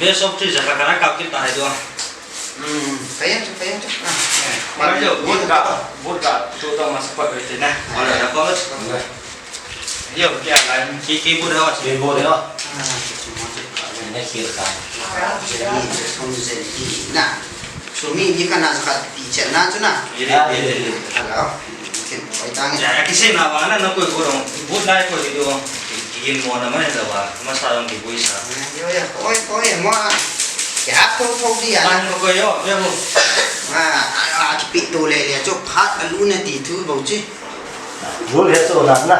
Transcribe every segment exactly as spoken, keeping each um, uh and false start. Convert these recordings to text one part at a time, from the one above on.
Best of three ja ka kana kap kit ta hai do. Hmm, kaya chu, kaya chu. Ah, eh. Mara jo, vote ka, vote ka, tu tu mas pa ko te na. Wala na ko. Yo, kya line? Ki, ki vote ho. Ki vote ho. Ah, chu mo chu. Ne khir ka. Ni chu sum zen ki na. Sumi ni kana sa ti chen na chu na. Ye, ye, ye, ye. Hello. Chen ko ai tang. Ja, ki se na wa na, na ko ko dong. Vote na ko di do. Ki, ki mo na ma ne da wa. Ma sa dong ki bui sa. Yo, yo. Oi, oi, mo. Ya, ko, ko di ya. Ang ko yo, yo. Ah, ah, ki pi to le le. Chu phat a lu na ti thu bo chi. Bul he so na na.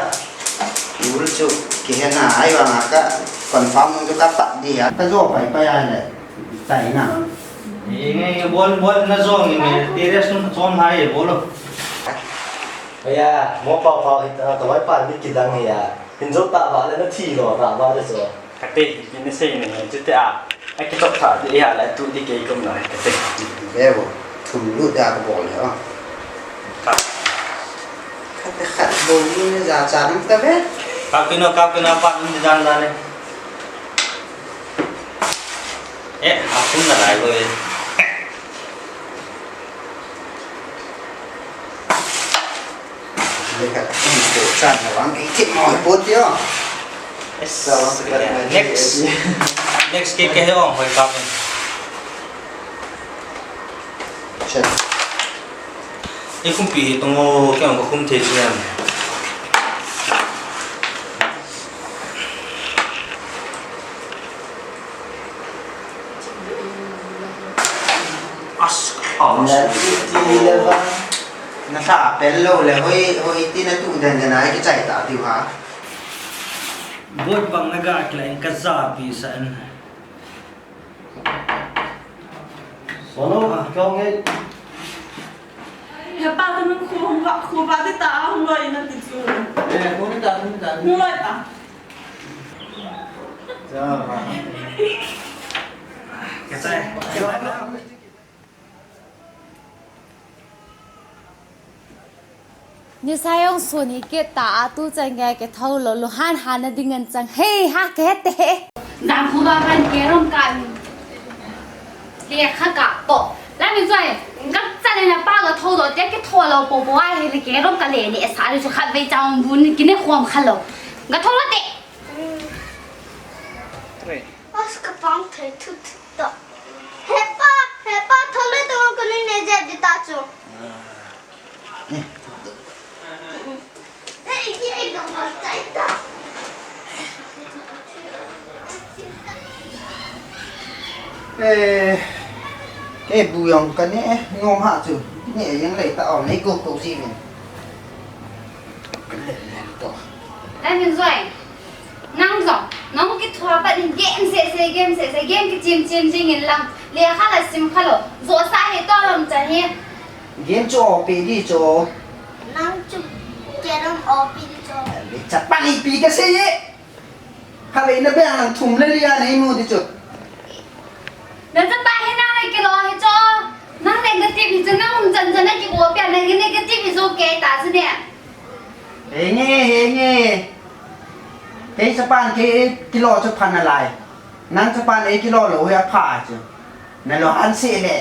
Bul chu ki he na ai wa nga ka confirm chu ka pat di ya. Ka jo pai pai ai le. Tai na. Nge, nge, bol, bol na jo nge, nge. Terrace nun chom hai bol lo. Aya, mo pau pau hita, ka wai pa ni ki dang ya. Hin jo ta ba le na thi lo ta ba le so. Ka te, ki ni sei ni, chu te a. A ki chok tha di ha la tu di ke kum na ka te. Ve bo, thum lu da ka bol le. Ka. Ka te khat bol ni ne ja cha nam ka ve. Ka ki no, ka ki no pa ni dan da ne. Eh, a kum na lai bo e. Next, next ke ke he ong hoi ka pen. Check. E kum pi hi tong o, ke ong ka kum the chi em. As, as. Na ti ti le ba. Na sa pel lo le hoi, hoi ti na tu den den ai ki chai ta ti ha. Bot bang na ga kleng ka za pi sa en. Sono, ah, kau ngai. He pa tu nung khu, khu ba ti ta, hung loi na ti chu. Eh, khu ni ta, khu ni ta. Hung loi ta. Ka chai. Ni sa jong sun hi kit ta a, tu chan gei kithou lou, lunghan han na ding ngen chang. Hei ha, kei te he. Jangkho ba ban kerom ka min. Lekha ka to. La mi joi, ka chan na pa ka thou lou, te kithou lou po po a he le kerom ka le ni sa le chu khat vei chang bun ki ne khom kha lou. Ka thou lou te. As ka pam thei thut thut ta. He pa, he pa, thole to ko ni ne je di ta chu. He, ye ga ma tai ta. Eh, ke bu jong ka ne, ngom ha chu. Ne jeng lei ta o, nei ko ko ji min. Ka le le to. Ai min joi. Nang jong, nang kithua pat in game sese, game sese, game kichim chim jing in lang. Lekha la sim kha lou. Jo sa hi to lam chan hi. Game chu o pi di chu. Nang chu kerom o pi di chu. Le chapang ipi ka sei ye. Kha le na bang lang thum le li a nei mu di chu. Na chapa hi nang le kilo hi chu. Nang negative hi chu nang um chan chan na kibo pia na negative hi chu ke ta chu ne. Henge, henge. Kei chapan kei kilo chu pha nalai. Nang chapan ei kilo lou hi apha chu. Na lunghan se le.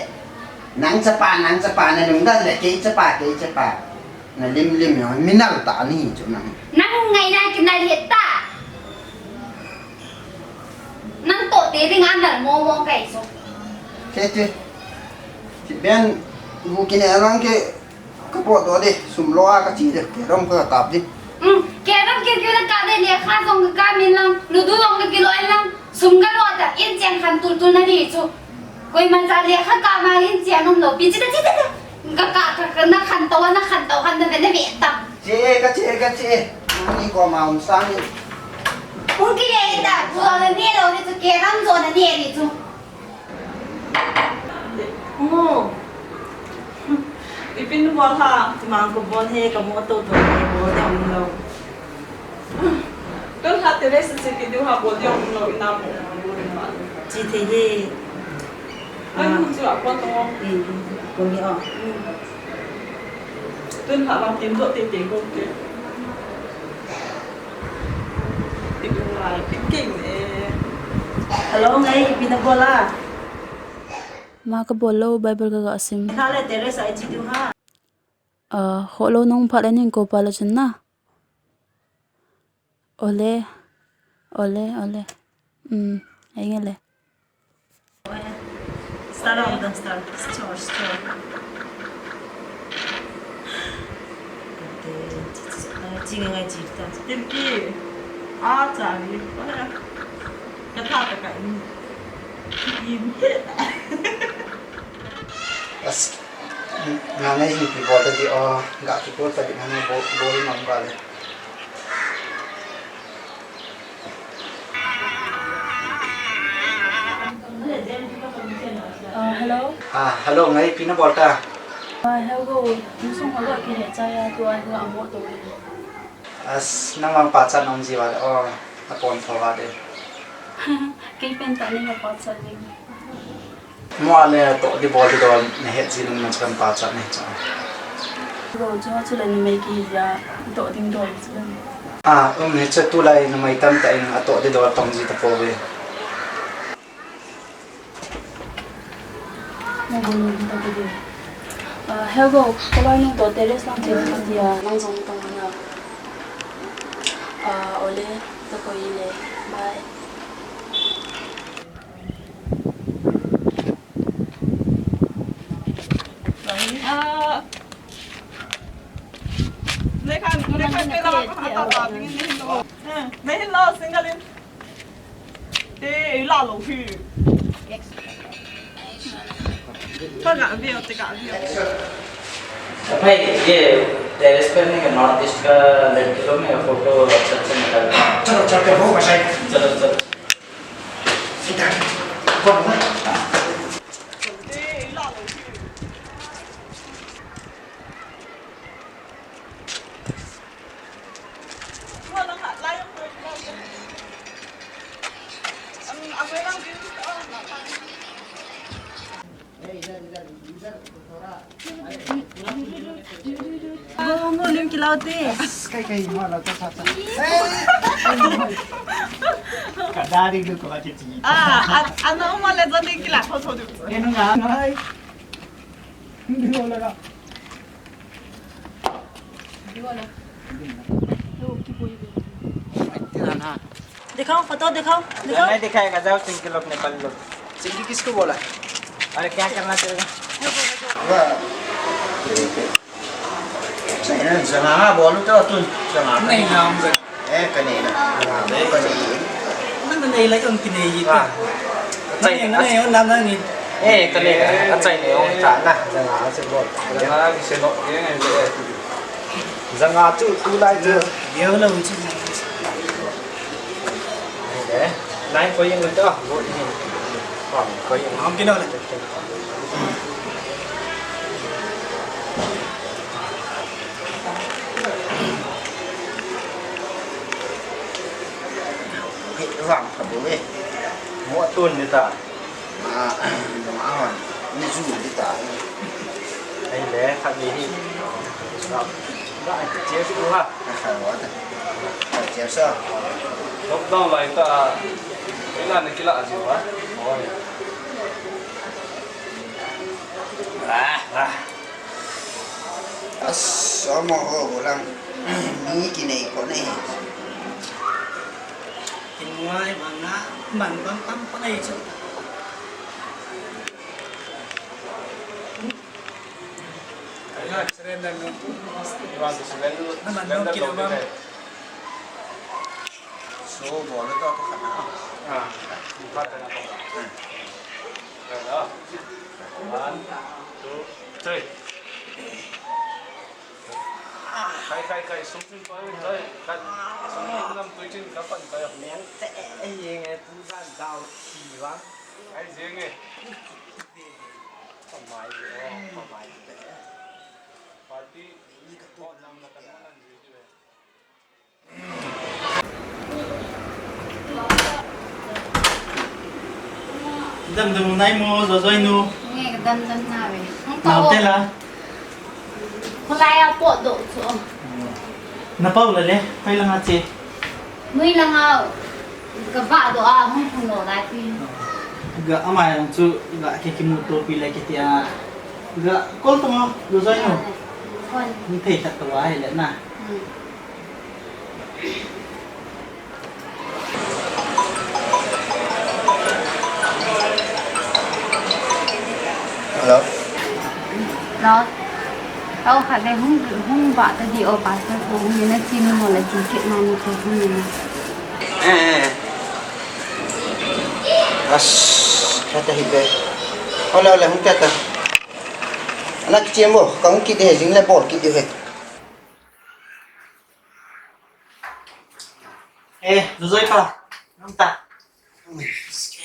Nang chapan, nang chapan na lungdon le kei chapa, kei chapa. Na lim lim jong mi nal ta ni chu nang. Nang ngaina kinal het ta. Nang toh te ding a nal mo mo kai chu. Ke te. Ti ben bu kine lang ke. Ka pot doh di, sum lou a ka chi di, kerom ka tap di. Hmm, kerom kiu kiu na ka di, lekha jong ka kap in lang, ludu jong ka kiloi in lang, sum ka lou ta, in cheng khan tul tul na di chu. Koiman cha lekha kap ma in cheng um lou, pi chi ta chi ta ta. Ka ka ka ka na khan to, na khan to, khan na ve na ve ta. Che, ka che, ka che. Ni ko ma um sang ni. Hung kile ta, bu na ne lou di chu, kerom jo na ne di chu. Mo. Ipin bol ha, mang ko bol he, ka mo to to, bol ding lou. Tun ha te le se se ki du ha bol ding lou, ina mo bol ma. Chi the he. Ai, mo chu a ko to. Eh, ko ni o. Tun ha lam tin do te te ko ke. Ti ko la, ti king e. Hello, ngai, ipi nabol a? Ma kabol lou, Bible kaga sim. Tha le terrace a iche diu ham? Ah, kholou nung phat le ning ko pa le chun na. Ole, ole, ole. Hmm, ai nge le. Start on the start. Store, store. Ching ngai ching ta. Tinki. A cha ni. Ka tha ta ka in. In. As, nganai hi pi bol ta di o, ga ki bol ta di nganai bol, bol in om ba le. Ah, hello. Ah, hello, ngai pi nabol ta? Ah, hello, insung ho ga kihe chai a, tua hi amo to. As, nang vang pachat na um ji va le, o, apon tho va le. Kei pen tah nei pachat ding. Mo a le toh di bol di dol nahet ji nung na chu kan pachat nei cha. Go chu chu le numei kihi a toh ding dol chu kan. Ah, um, hiche tulai numei tamtah in atoh di dol tong ji tapouve. Mo go nu ta di. Ah, hello, koi nung toh terrace lang che dia, nang jong tong na. Ah, ole, to koi le. Bye. Ah. Nei khan, nei khan, kailah a kahat ta ta ding in nei hin lo. Eh, nei hin lo, single in. Te, ei la lou hi. Ka ga view, te ga view. भाई, ये terrace पे नहीं, North East का लड़की लोग ने photo अच्छा अच्छा निकालते हैं। चलो, चलते हैं, वो मजा आएगा। चलो, चलो। Go, go, lim kilau te. Kai, kai, ma la ta sa ta. Ka dari lu ko ati ti. Ah, an, an uma le zani kila tho tho du. Enu nga ngai. Ni ho la ga. दिखाओ, फोटो दिखाओ, दिखाओ। नहीं दिखाएगा, जाओ चिंकी लोग, नेपाली लोग। चिंकी किसको बोला? अरे क्या करना तेरे को? Janga bolu to tun, janga. Nei na um jang. Eh, kanei na. Kanei. Nang nei lai um kinei ji. Ah. Nang nei um nam nang ni. Eh, kanei. Achai nei um ta na. Janga se bol. Janga ki se lo, ye ngai le. Janga chu tulai chu. Ye lo chu. Eh, nai ko yin to. Go ni. Ko yin. Hong kino le. Hei, vang pha bu e. Mo tun ni ta. Ah, dong a hon. Ni ju ni ta. Ai le, khat ni hi. Ba, ba, ai, che su ha. Khat wa ta. Khat che sa. Lockdown lai ta. Ila ni kila ji wa. Oi. Ah, ah. Asamo ho bulang. Ni kinei ko nei. Kingai banga man bang tam pangai chu. Surrender no. Surrender no kilo bang. So, bol to ko kana. Ah, khat na. One, two, three. Khai, khai, khai, sum chin pa, khai, khai. Sum chin nam tui chin ka pan ka. Neng te, eh, nge tu dan dau ki bang. Ai, jeng e. Pamai, pamai. Party, ni ka tu nam na ka nam ji ji. Dam dam nai mo, jo joi nu. Nge ka dam dam na ve. Hong ta. Nau te la. Kholai a po do chu. Na pau la le, pai la nga che. Nui la nga. Ka vah doh a, hung phun lo lai pi. Ga amai lang chu, ga ke kimuto pi le kiti a. Ga call tong o, Zozoi nu. Call. Hung thei khat to a hi le na. Hmm. Hello. Hello. Tao khat ve hung, hung vah ta di o, pastor ko hung na chi ni mo la chi ke ma ni ko hung ni. Eh, eh, eh. As, kata hi be. Hola, hola, hung kata. Anak kecil mo, kau kit deh, jing le bol kit deh. Eh, Zozoi pa. Nang ta.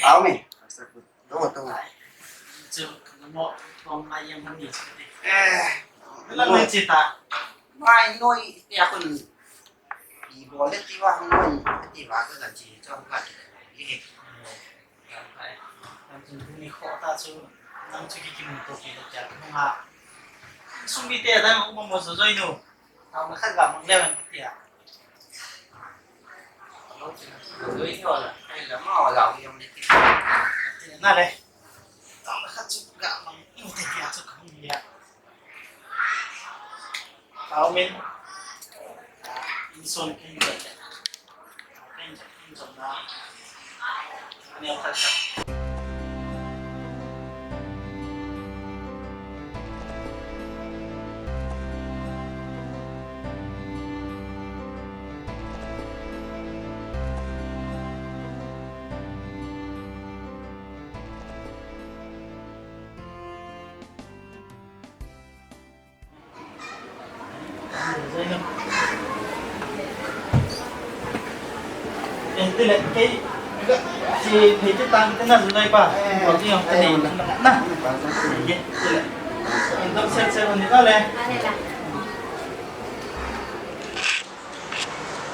Au me. Tunggu, tunggu. Chu, kana mo, tong lai yang mani chu te. Eh. Lang ni chi ta. Mai noi, ya kun. Di bol le ti wa, noi, ti wa ka chi, chong ka. Ye. Tam chu ni kho ta chu, nang chu ki kimuto pi le cha, nunga. Sung mi te dang ko mo Zozoi nu. Tao na khat ga mang le man tia. Zozoi nu la, ai la ma wa ga yang le ti. Ti na le. Tao na khat chu ga mang, te tia chu ka hung ya. Tao min. Inson kin ga. Kin ga, kin ga na. Ani khat.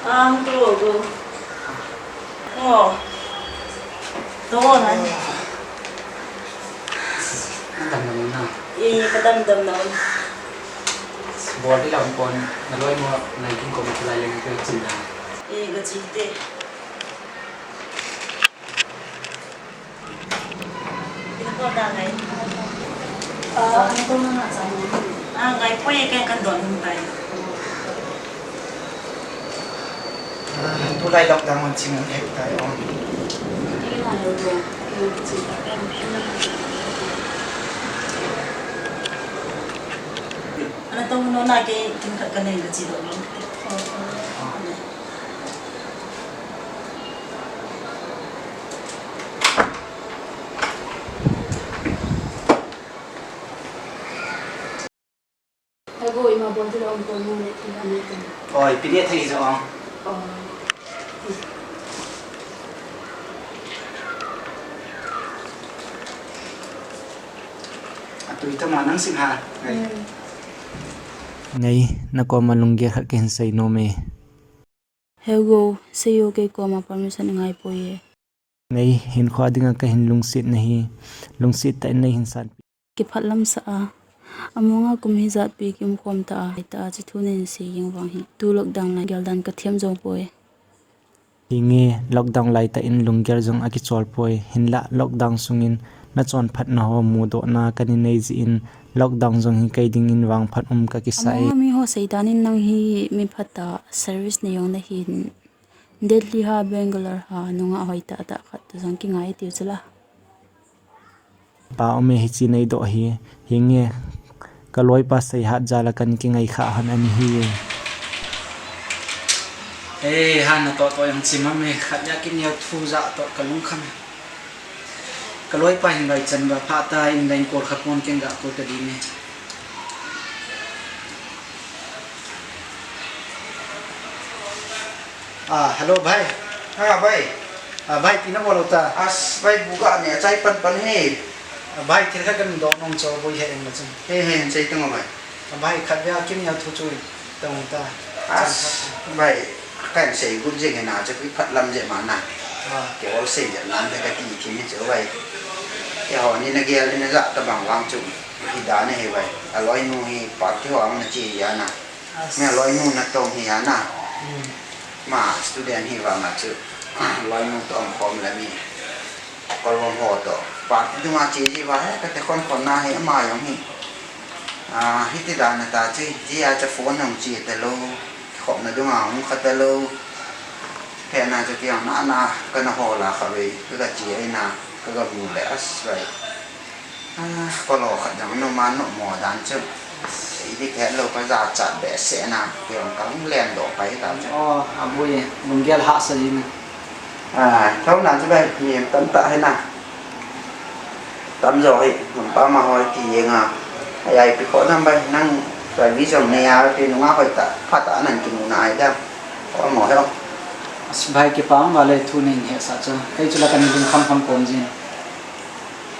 Ang tu go. Oh. Tunggu na. Kadam dam na. Ye, kadam dam na. Bol di lam pon, na loi mo, na kin ko mo lai leng ko chin na. Ye, ka chi te. Ina ko da ngai. Ah, ano to na sa mo? Ah, ngai poi, kaya kan don mo tayo. Ah, tulai lockdown ang singon hek tayo. Ano to no na ke kin ka kanen ka chi do. Hego ima bol ti lo ko mo le ti ane ko. Oi, pini thei jo. Oh. Atui ta ma nang sing ha. Ngai. Hmm. Ngai, na koma lunggel khat kahin sei nom e. Hego, sei o kei koma permission ngai poi e. Nei, hinkho dinga kahin lungset nahi, lungset tah in nei hin sanpeh. Kipah lam sa a, amonga kum hijat pi kium khom ta a, hita a chu thu nei sei jing vang hi. Tu lockdown lai gel dan kathem jong poi. Hinge, lockdown lai tah in lunggel jong akichol poi, hinlah lockdown sungin nachonphatna ho mudohna kana nei jeh in, lockdown jong hi kei dingin vangphat um kakisa e. Amonga mi ho seidan in nang hi mi phatah service nei jong nahin. Delhi ha, Bangalore ha, nungah hoi tah tah khat toh jong kingai tiu chula. Pa um e, hiche neidoh hi, hinge, kaloipa seihat jal a kana kingai kha hon ahi e. Ei, ha natoh toh jong chimam e, khat ja kineo thu ja toh kalungkham e. Kaloipa hin loi chan ba pha ta in line call kha pon keng ga call ta di ne. Ah, hello bhai. Ha bhai. Ah, bhai, tina bol ta. As bhai, bu ga ne, achai pan pan he. Ah, bhai, thil khat kana doh nom chu boi he em na chun. He he, sei tang bhai. Ah, bhai, khat vea kineo thu chu tang ta. As bhai. Kahin sei got jeng e na, chu kipah lam jeh ma na. Ah. Kei ol sei jeh nan te kati kit ni chu bhai. Keiho ni nagel ni naja tabang vang chu. Hi dan ahi bhai. Aloinu hi party ho ang nache hi ana. As. Mi aloinu natong hi ana. Hmm. Ma student hi vang a chu. Loinu toh umkhom le mi. Kolvom ho toh. Party dunga che ji uva he, kati khon khon na hi ama jong hi. Ah, hiti dan a ta chu, jia chu phone jong che talou, khopna dunga hung kha talou. Phetna chu kei jong nana kana hol a kha vei, ka ga che ahi na, ka ga mu le as vai. Ah, kolo khat jong noma nomo dan chu. Sei di phet lou ka jachat behseh na, kei jong ka hung len doh pai ta chu. Oh, aboi, lunggel hahsa jing. Ah, thou na chu bai, mi tamtah hi na. Tamjo hi, mun pa ma hoi ti jeng a. Ai ai pi kho nam bai, nang service jong nei a, pi nunga hoi ta, phat a nan kimu na ai dam. Kho mo he o. As bai kipa um vale thu nei hetsah chu. Kei chu la kan lungkham kham kom jin.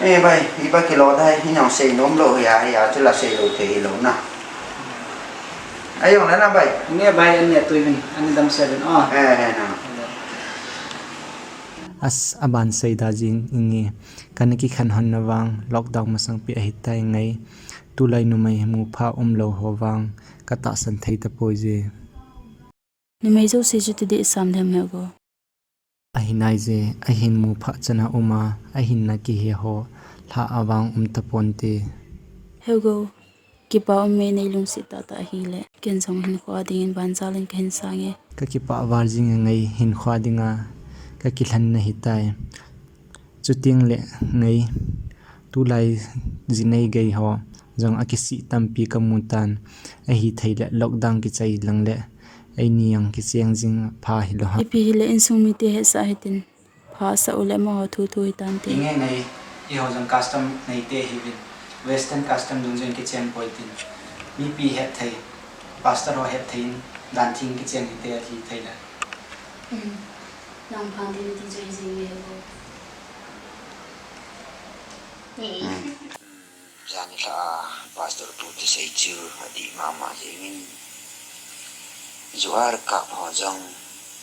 Eh bai, iba kilo dai, hi nong sei nom lou hi a, hi a, chu la sei lou thei lou na. Ai jong la na bai. Nge bai, an ne tui vin, an dam se vin. Ah. Eh, eh, na. As aban sei da jing inge, kana kikhen hon na vang, lockdown masang pi ahi tai ngai, tulai numei mu pha um lou ho vang, ka tahsan thei tapoi je. Numei jouse chu ti deh sam dem he go. Ahi nai je, ahin mu pha chana um a, ahin na kihe ho, lha a vang um tapon te. He go. Kipa um e nei lungset tahtah ahile. Ken jong hinkho a dingin banjal in kahin sang e. Ka kipah val jing e ngai hinkho a dinga ka kilhen na hitai. Chuteng le ngai tulai jinei gei ho jong akisih tampi kamu tan. Ahithei le lockdown kichai lang le eini jong kicheng jing pha hilou ham. Ipi hile insung mite hetsah hitin. Pha sa u le amaho thu thu hitante. Inge ngai, eiho jong custom neite hiuvin. Western custom dungjui in kichen poi tin. Mipi hetthei, pastor ho hetthei in, dan theng kichen hite ahi thei le. Hmm. Nang phan tin ti jui jing le bo. Hmm. Janhi lha a pastor pu thusei chu adih mama jengin. Ju a kap ho jong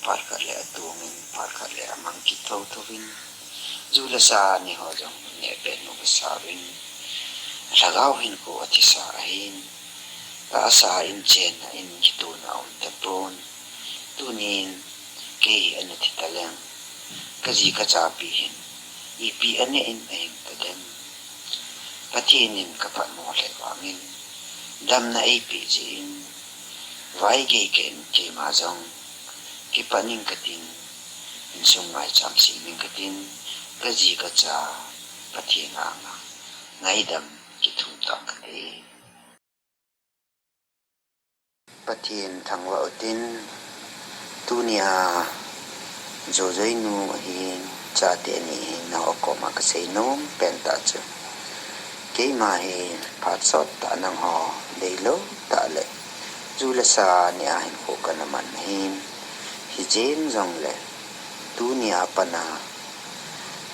phat khat le atongin, phat khat le amang kit thotho in. Ju le sa ni ho jong neh pet nom asah in. Lhagao hinkho athisa ahin. Tahsa in chenna in kituna um tapon. Tunin kei hi ana thi taleng, ka ji ka chapi hin ipi aneh in ahing tadem. Pathen in ka phatmo lheh vangin damna eipeh jeh in, vaigei kei in keima jong kipat ning katin, insung maicham seh ning katin, ka ji ka cha Pathen anga ngaidam kithum tang kate. Pathen thangvah utin, tunia Jojoinu ahin, chate ani ahin, nangho koma kasei nom pen tah chu, keima hi phat sot tah nangho deilou tah le ju le sa nia hinkho kana man ahin, hijeng jongle tunia pat a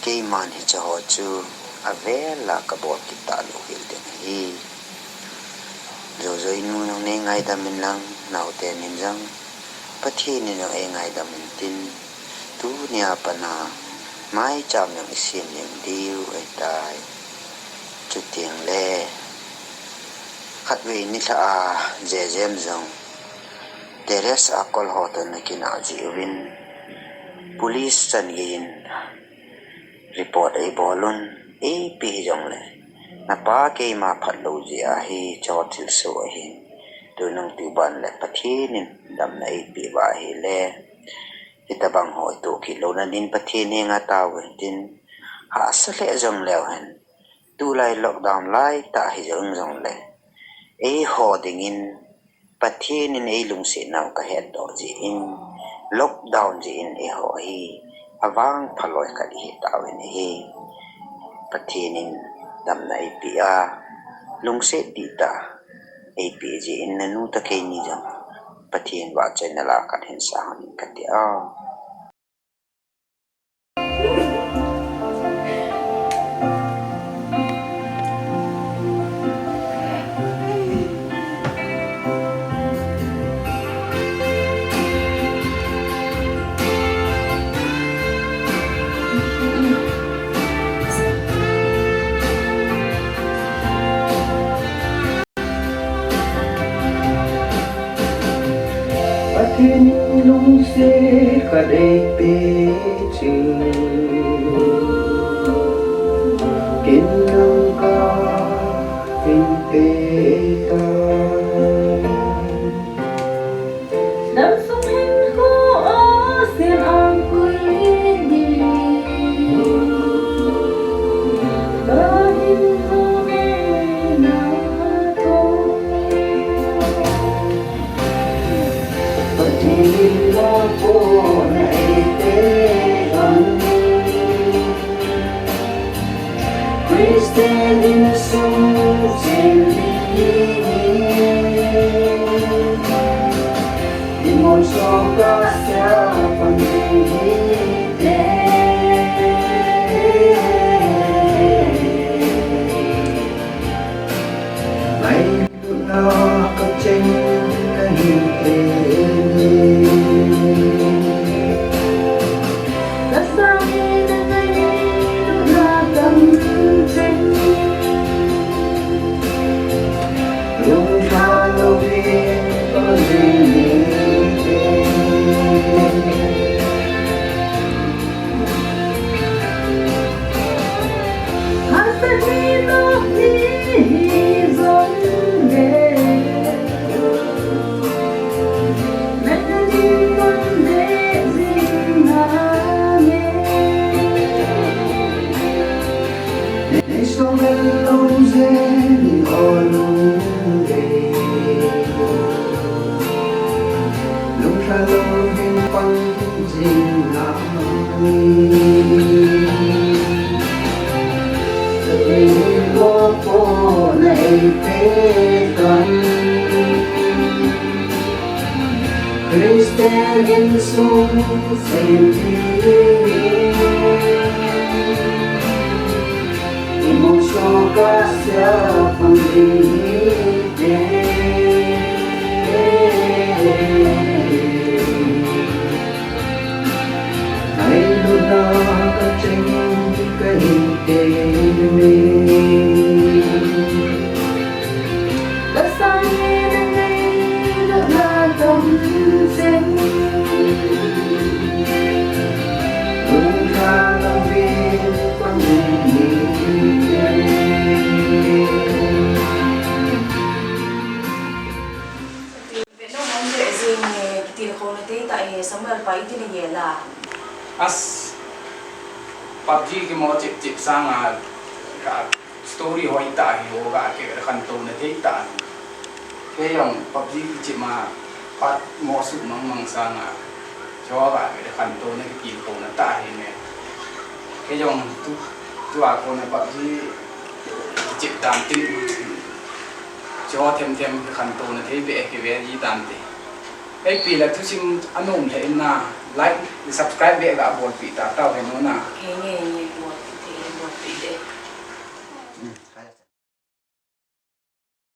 keiman hiche ho chu avel a kabol kit talou hel ding ahi. Jojoinu nang nei ngaidam in lang, naote nin jong Pathen in jong eingaidam intin, tunia pat a maicham jong isem jeng diu ahitai. Chuteng le khatvei nilhah a Jejem jong terrace a kol ho toh ana kinah jeh uvin, police chan gei in report eibol un, ipi hijongle napa keima phatlou jeh ahi, hiche thilsoh ahin. Tunung tuban le Pathen in damna eipeh uva ahile, hitobang ho itoh kit louna din Pathen henga tao uhitin, hahsa lheh jongleu hen. Tulai lockdown laitah hijong jongle, eiho dingin Pathen in eilungset nau kahetdoh jeh in, lockdown jeh in eiho hi avangpha loi khat ihi tauvin ahi. Pathen in damna eipeh a, lungset dihtah eipeh jeh in nanu toh keini jong Pathen vahchoina la khat hin sa hon in kati a. Pathen in Lungset khat eipeh chu, ken nang kahin peh tai. Damsung hinkho asen angkui ding, kahinkho neina toh. Pathen in mopohna eipeh vangin, Christian insung sem dingin, imolso kasia pang ding hite. Ngailutna kacheng kahin eime. Kasangin ngailutna kacheng, lungkha louvin pang ding hite. Hahsat hi toh hi hijongle, natna ding kon deh jing nange. Neisonel lou jeng in o lungdei, lungkha louvin pang jing nange. Pathen in mopohna eipeh tan, Christian insung sem dingin, imolso kasia pang ding hite. Ngailutna kacheng kahin eime. Kasangin ngailutna kacheng, lungkha louvin pang ding hite. Ve nom um le jing, eh, kitilkhouna thei tah, eh, Samuel pa iti le ye la. As, PUBG kimo chip chip sanga ka story hoi tah hi o ga ke khantouna thei tah. Kei jong PUBG kichip ma phat mo suk mang mang sanga. Cho ga ve khantouna kitilkhouna tah hi me. Kei jong tu, tua kona PUBG kichip dan tin. Cho them them khantouna thei ve kive ji dan te. Ei pi la thusim anom le in na, like, subscribe ve ga bolpi ta tau he no na. Henge.